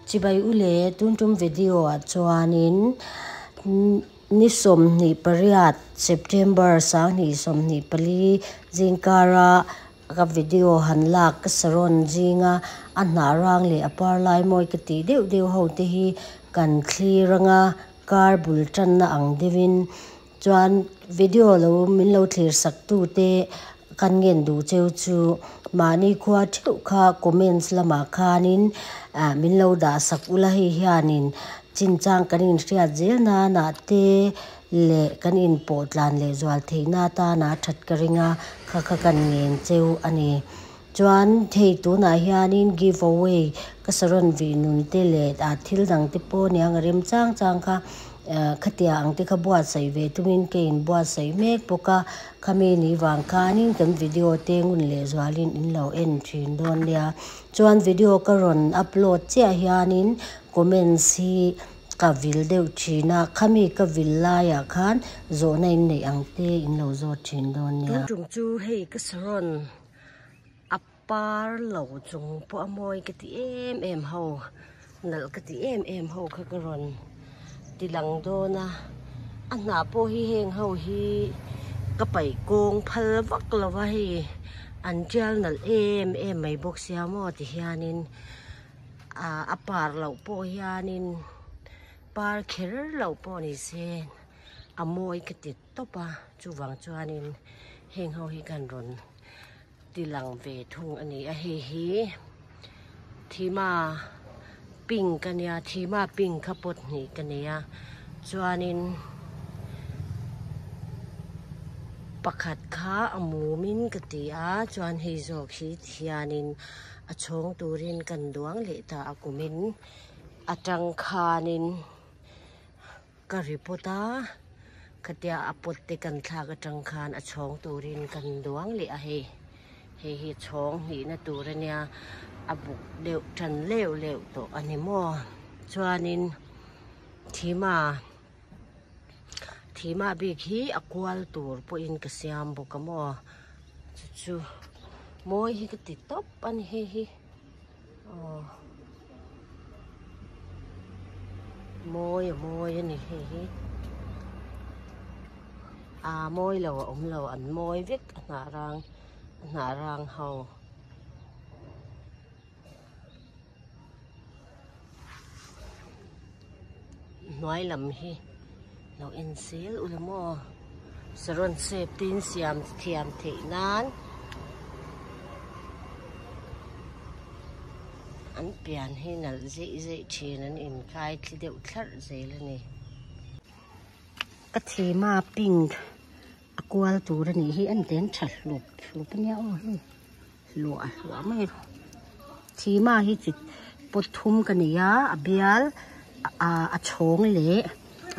Chibai ule tun tum video ah chuanin ni 28 September 2024 zingkara ka video han lak ka saron zinga a hnah rang leh a par lai mawi ka tih deuh deuh ho te hi kan thlir anga kar bul tanna ang deuhin Chuan video lo min lo thlir sak tu te kan ngen duh cheu chu mahni khua theuh kha comments lamah khanin min lo dah sak ula hei hianin chinchang kan inhriat zel nanah te leh kan inpawh tlan leh zual theihna atana that ka ring a kha kha kan ngen cheu a ni. Chuan hei tunah hianin give away ka saron vih nun te leh thil dang te pawh aniang a rem chang chang kha khatia ang te kha buatsaih ve tumin ka inbuatsaih mek bawk a khami ni vang khanin kan video te ngun leh zualin in lo en thin dawn nia chuan video ka rawn upload chiah hianin comments hi ka vil deuh thin a khami ka vil laiah khan zawhna in neih ang te in lo zawt thin dawn nia. Tun tum chu hei ka saron. A par lo chung pawh a mawi ka ti em em ho nalh ka ti em em ho kha ka rawn ti lang dawn a a hnah pawh hi heng ho hi ka paih kawng phal vak lo va hei an tial nalh em em mai bawk sia maw ti hianin ah a par loh pawh hianin par kher loh pawh ni se a mawi ka ti tawp a chuvang chuanin heng ho hi kan rawn ti lang ve thung a ni a hei hi thima pink a nia thima pink kha pawt hnih ka nei a chuanin pakhat kha a mum in ka ti a chuan hei zawk hi ti hianin a chhawng turin kan duang leh ta a kumin atang khanin. Ka report a, khatia a pot te kan thlak atang khan a chhawng turin kan duang leh a hei. Hei hi chhawng hnihna tur a nia, a buk deuh tan leuh leuh tawh a ni maw. Chuanin thima thima bik hi a kual tur pawhin ka siam bawk a maw. Chu chu mawi hi ka ti tawp a ni hei hi. Aw mawi a mawi a ni hei hi aa mawi lo a awm lo an mawi vek a hnah rang a hnah rang ho. Hnuai lam hi lo en zel ula maw saron shape te in siam thiam theih nan an pian hi nalh zeih zeih thin an inkai thli deuh thlarh zel a ni. Ka thema pink a kual tur a nih hi an den tha hlup hlup a nia aw hei. Hluah hluah mai a thima hi chi pot thum ka nei a a bial a chhawng leh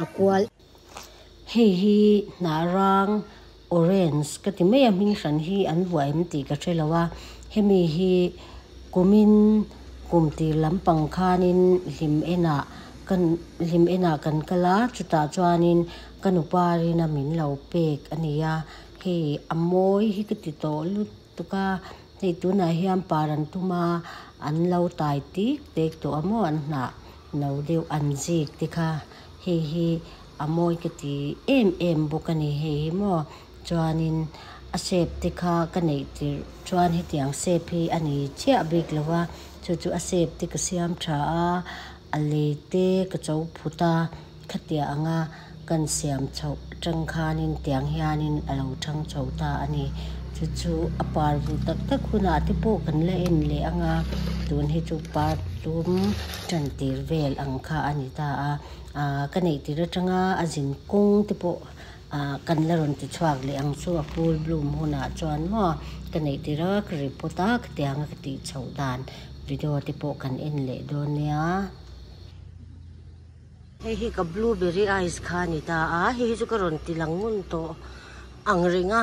a kual hei hi hnah rang orange ka ti mai a hming hran hi an vuah em tih ka hre lo a hemi hi kumin kum tir lampang khanin hlim enah kan hlim enah kan kal a chutah chuanin ka nupa rina min lo pek a ni a. Hei a mawi hi ka ti tawh lutuk a, hei tunah hian par an tum a, an lo tai tik tek tawh a maw an hnah no deuh an zik te kha hei hi a mawi ka ti em em bawk a ni hei hi maw chuanin a shape te kha ka neih tirh chuan hetiang shape hi a ni chiah bik lo va chu chu a shape te ka siam tha a a lei te ka cho phut a. Khatiah anga kan siam chhoh atang khanin tiang hianin a lo thang chho ta a ni. Chu chu a par vul tak tak hunah te pawh kan la en leh anga tun hi chu par tum tan tir vel ang kha a ni ta a. Aaa ka neih tir atanga a zin kawng te pawh aaa kan la rawn ti chhuak leh ang chu a full bloom hunah chuan maw ka neih tir a ka report a khatianga ka tih chhoh dan video te pawh kan en leh dawn nia. Hei hi ka blueberry ice kha a ni ta a, hei hi chu ka rawn ti lang ngun tawh ang reng a,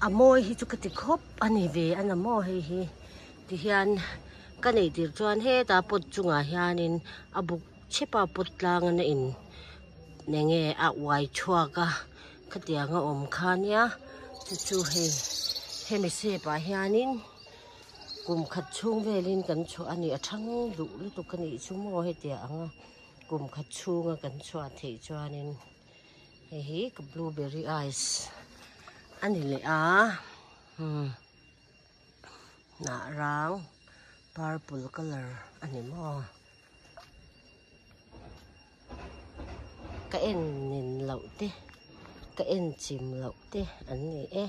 a mawi hi chu ka ti khawp a ni ve a na maw hei hi tihian ka neih tir chuan hetah pot chungah hianin a buk chep a pot tlang a in eng nge a uai chhuak a khatiang a awm kha nia chu chu hei hemi shape ah hianin. Kum khat chhung velin kan chhuah a ni a thang duh lutuk a nih chu maw hetiang anga kum khat chhunga kan chhuah theih chuanin hei hi ka blueberry ice a ni leh a umm hnah rang purple colour a ni maw. Ka en nin loh te ka en chim loh te an ni e.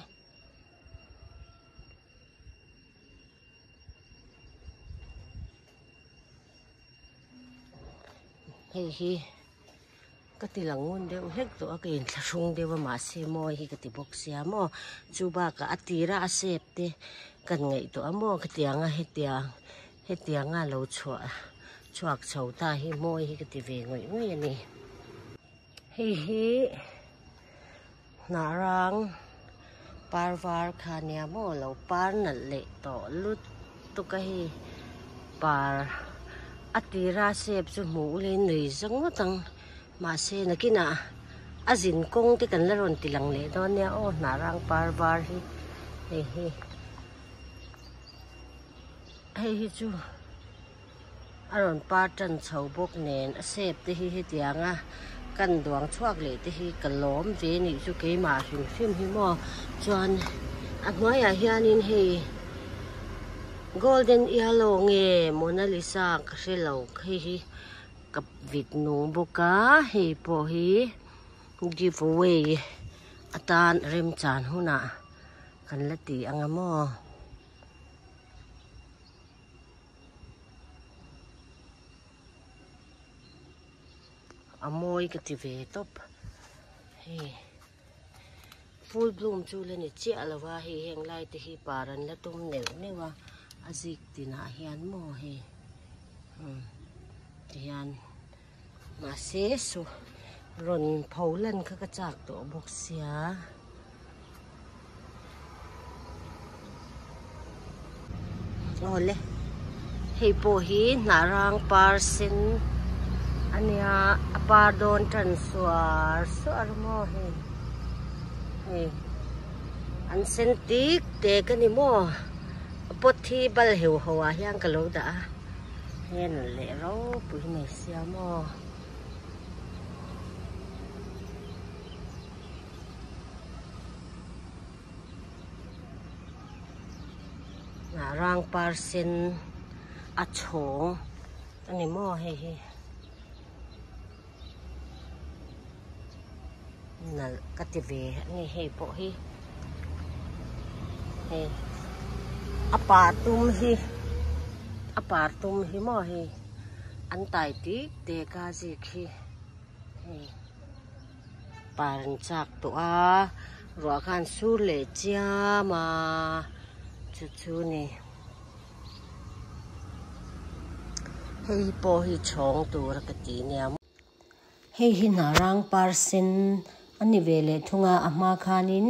Hei hi ka ti lang ngun deuh hlek tawh a ka inthlahrung deuh a mahse mawi hi ka ti bawk sia maw chu bakah a tira a sep te kan ngaihtuah a maw khatiang a hetiang hetianga lo chhuah chhuak chho ta hi mawi hi ka ti ve ngawih ngawih a ni hei hi. Hnah rang par var kha nia maw lo par nalh leh tawh lutuk a hei par a tira shape chu hmuh ulin nui za ngawt ang mahse nakinah a zin kawng te kan la rawn ti lang leh dawn nia aw hnah rang par var hi hei hi hei hi chu. A rawn par tan chho bawk nen a shape te hi hetiang a kan duang chhuak leh te hi ka lawm ve nih chu keimah hrim hrim hi maw chuan a hnuaiah hianin hei golden yellow nge Mona Lisa ka hre lo hei hi ka vit nung bawk a hei pawh hi give away atan remchan hunah kan la ti ang a maw. A mawi ka ti ve tawp hei full bloom chu la ni chiah lo a hei heng lai te hi par an la tum neuh neuh a a zik tinah hian maw hei umm tihian mahse saw rawn pho lan kha ka chak tawh bawk sia. Awle hei pawh hi hnah rang par sen a nia a par dawn tan suar suar maw hei hei an sen tik tek a ni maw a pot hi bal heu ho ah hian ka lo dah a hei a leh ropui mai sia maw. Rang par sen a chhawng a ni maw hei hi nalh ka ti ve a ni hei pawh hi hei a par tum hi a par tum hi maw hei an tai tik tek a zik hi hei. Par an chak tawh a ruah khan sur leh chiam a chu chu ni hei pawh hi chhawng tur a ka ti nia hei hi hnah rang par sen a ni ve leh thung a a hma khanin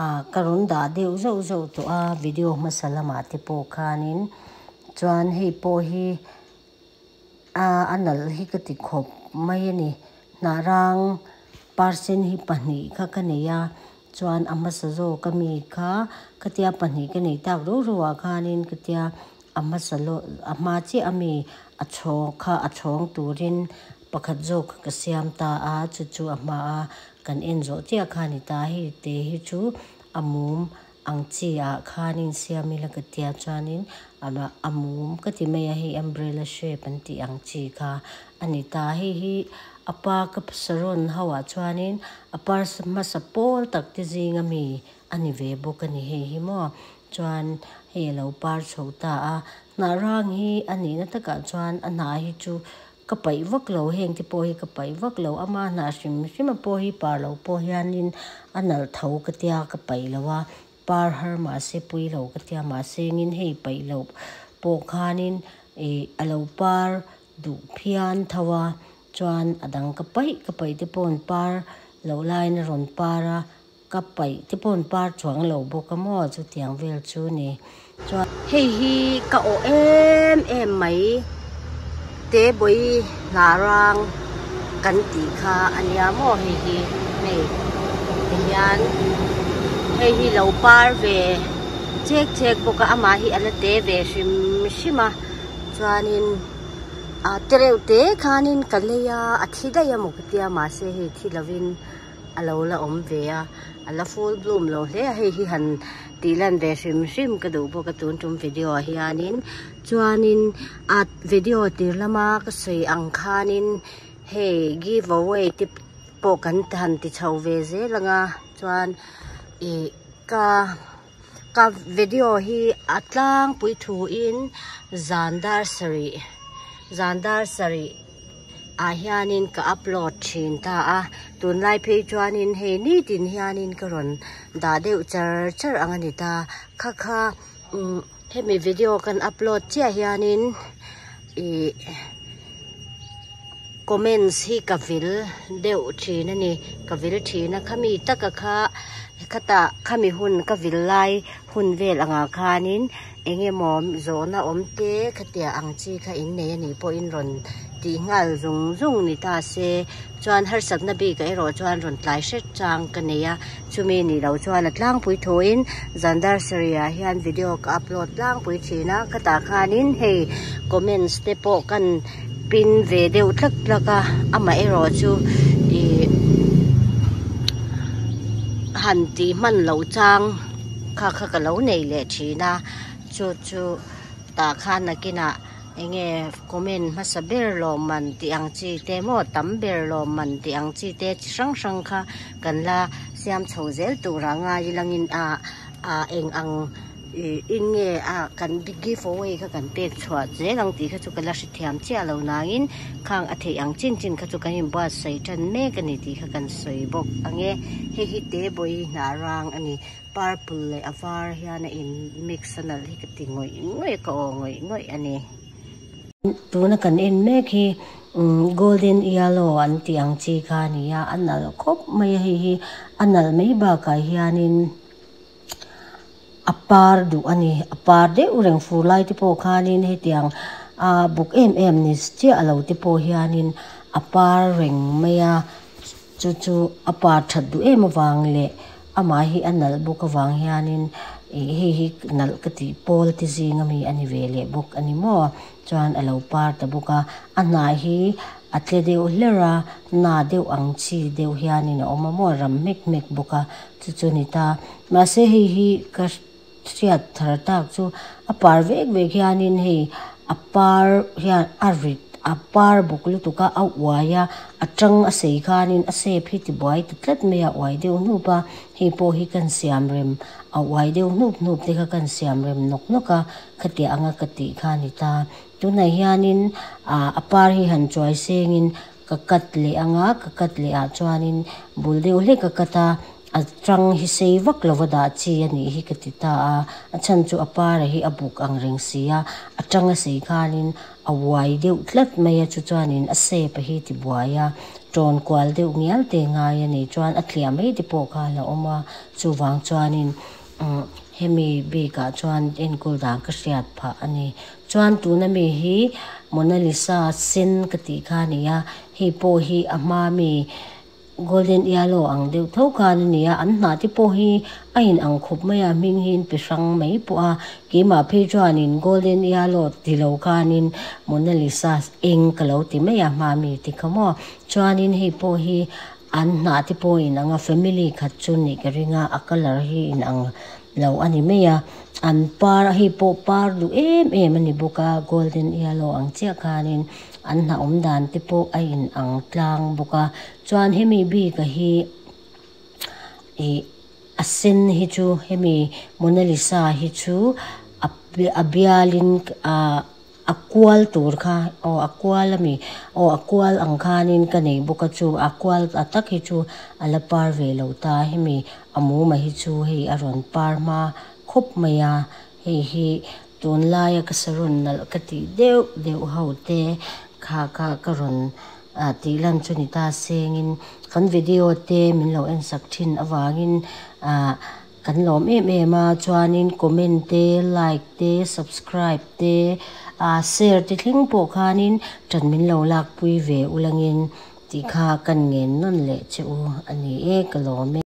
ah ka rawn dah deuh zauh zauh tawh a video hmasa lamah te pawh khanin chuan hei pawh hi. A nalh hi ka ti khawp mai a ni. Hnah rang parsen hi pahnih kha ka nei a, chuan a hmasa zawk a mi kha khatia pahnih ka nei tak ruh ruh ah khanin khatia a hmasa lawh a hma chiah a mi a chhawng kha a chhawng turin pakhat zawk kha ka siam ta a, chu chu a hma a kan en zawh chiah kha a ni ta. Hei te hi chu a mum Ang chi ah khanin siam ila ka tia chuanin a mum ka ti mai a hei umbrella shape an tih ang chi kha a ni ta hei hi a pa ka saron ho ah chuanin a par hmasa pawl tak te zing ami a ni ve bawk a ni hei hi maw chuan hei a lo par chho ta a hnah rang hi a nihna takah chuan a hnah hi chu Ka paih vak lo, heng te pawh hi ka paih vak lo, ama hnah hrim hrim a pawh hi par lo pawh hianin a nalh tho ka tia ka paih lo a, par har mahse pui lo ka tia mahse engin hei paih loh pawh khanin ih a lo par duh phian tho a, chuan a dang ka paih ka paih te pawh an par loh laiin a rawn par a. Ka paih te pawh an par chuang lo bawk a maw chutiang vel chu ni chuan hei hi ka awh em em mai te bawi hna rang kan tih kha a nia maw hei hi hei ti hian hei hi lo par ve. chek chek bawk a amah hi a la te ve hrim hrim a chuanin ah tereuh te khanin ka lei a a thi daih a maw ka tia mahse hei thi lovin a lo la awm ve a a la full bloom lo hle a hei hi han tih lan ve hrim hrim ka duh bawk a tun tum video ah hianin chuanin ah video tir lama ka sawi ang khanin hei give away te pawh kan han ti chho ve zel anga chuan ih ka ka video hi a tlangpui thu in zan dar sarih zan dar sarih ah hianin ka upload thin ta a tunlai phei chuanin hei nitin hianin ka rawn dah deuh char char ang a ni ta kha kha umm hemi video kan upload chiah hianin ih comments hi ka vil deuh thin a ni ka vil thin a khami taka kha khatah khami hun ka vil lai hun vel angah khanin eng emaw zawhna awm te khatiang ang chi kha in nei a nih pawhin rawn tih nghal zung zung ni ta se chuan harsatna bikah erawh chuan rawn tlai hret chang ka nei a chumi nih loh chuan a tlangpui thuin zan dar sarih ah hian video ka upload tlangpui thin a khatah khanin hei comments te pawh kan pin ve deuh tlak tlak a amah erawh chu ih han tih hman loh chang kha kha ka lo nei leh thin a chu chu tah khan nakinah eng nge comment hmasa ber lawmman tih ang chi te maw tam ber lawmman tih ang chi te chi hrang hrang kha kan la siam chho zel tur ah ngai ilangin ah ah eng ang ih in nge ah kan give away kha kan pek chhuah zel ang tih kha chu ka la hrethiam chiah lo nangin khang a theih ang chin chin kha chu kan inbuatsaih tan mek a ni tih kha kan sawi bawk ang e hei hi te bawi hnah rang a ni. Purple leh a var hian a in mix a nalh hi ka ti ngawih ngawih a ka aw ngawih ngawih a ni. Tuna kan en mek hi golden yellow an tih ang chi kha a ni a, a nalh khawp mai a hei hi a nalh mai bakah hianin a par duh a ni a par deuh reng fur lai te pawh khanin hetiang a buk em em ni chiah lo te pawh hianin a par reng mai a. Chu chu a par that duh em avang leh amah hi a nalh bawk avang hianin ih hei hi nalh ka tih pawl te zing ami a ni ve leh bawk a ni maw chuan a lo par ta bawk a a hnah hi a tle deuh hler a na deuh ang chi deuh hianin a awm a maw ram hmek hmek bawk a chu chu a ni ta mahse hei hi ka hriat thar tak chu a par vek vek hianin hei a par hian a rit a par bawk lutuk a a uai a a tang a sei khanin a sep hi tibuai ta tlat mai a uai deuh hnup a hei pawh hi kan siam rem a uai deuh hnup hnup te kha kan siam rem nawk nawk a khatiang anga ka tih kha a ni ta tunah hianin ah a par hi han chuai sengin ka cut leh anga ka cut leh ah chuanin bul deuh hlek a cut a. A tang hi sei vak lova dah chi a nih hi ka ti ta a, a chhan chu a para hi a buk ang reng si a, a tanga sei khanin a uai deuh tlat mai a, chu chuanin a shape a hi ti buai a, tawn kual deuh ngial te ngai a ni chuan a thliah mai te pawh kha a la awm a, chuvang chuanin umm hemi bikah chuan enkawl dan ka hriat phah a ni. Chuan tuna mi hi Mona Lisa sen ka tih kha a ni a, hei pawh hi a hma mi. Golden yellow ang deuh tho khan a ni a, an hnah te pawh hi a in ang khawp mai a, hming hi in pe hrang mai pawh a, keimah phei chuanin golden yellow ti lo khanin Mona Lisa eng ka lo ti mai a hma mi te kha maw, chuanin hei pawh hi an hnah te pawh in ang a, family khat chu nih ka ring a, a colour hi in ang lo a ni mai a, an par hei pawh par duh em em a ni bawk a, golden yellow ang chiah khanin an hnah awm dan te pawh a in ang tlang bawk a chuan hemi bik a hi ih a sen hi chu hemi Mona Lisa hi chu a a bialin ah a kual tur kha aw a kual ami aw a kual ang khanin ka nei bawk a chu a kual a tak hi chu a la par ve lo ta hemi a muma hi chu hei a rawn par hma khawp mai a hei hi tunlaia ka saron nalh ka tih deuh deuh ho te kha kha ka rawn ah tih lan chu ni ta sengin kan video te min lo en sak thin avangin ah kan lawm em em a chuanin comment te like te subscribe te ah share te thleng pawh khanin ṭan min lo lakpui ve ulangin tih kha kan ngen nawn leh che u a ni e ka lawm e.